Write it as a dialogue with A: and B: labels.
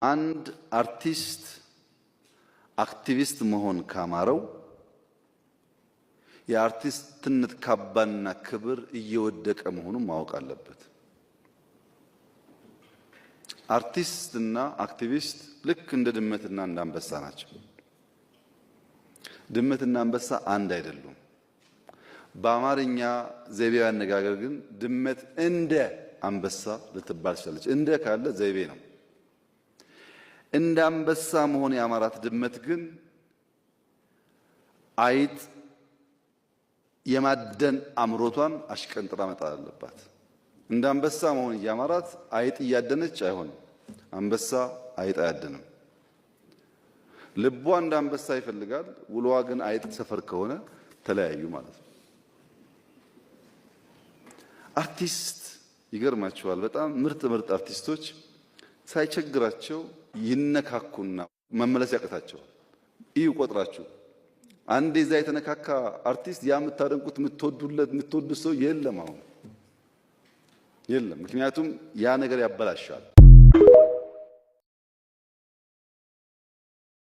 A: አንድ አርቲስት አክቲቪስት መሆን ካማረው የአርቲስትነት ካባና ክብር እየወደቀ መሆኑን ማወቅ አለበት። አርቲስትና አክቲቪስት ልክ እንደ ድመትና እንደ አንበሳ ናቸው። ድመትና አንበሳ አንድ አይደሉም። በአማርኛ ዘይቤያዊ አነጋገር ግን ድመት እንደ አንበሳ ልትባል ትችላለች። እንደ ካለ ዘይቤ ነው። እንደ አንበሳ መሆን የአማራት ድመት ግን አይጥ የማደን አምሮቷን አሽቀንጥራ መጣል አለባት። እንደ አንበሳ መሆን እያማራት አይጥ እያደነች አይሆንም። አንበሳ አይጥ አያደንም። ልቧ እንደ አንበሳ ይፈልጋል፣ ውሎዋ ግን አይጥ ሰፈር ከሆነ ተለያዩ ማለት ነው። አርቲስት ይገርማቸዋል። በጣም ምርጥ ምርጥ አርቲስቶች ሳይቸግራቸው ይነካኩና መመለስ ያቅታቸዋል። እዩ ቆጥራችሁ አንዴ እዛ የተነካካ አርቲስት ያ የምታደንቁት የምትወዱለት የምትወዱት ሰው የለም፣ አሁን የለም። ምክንያቱም ያ ነገር ያበላሻል።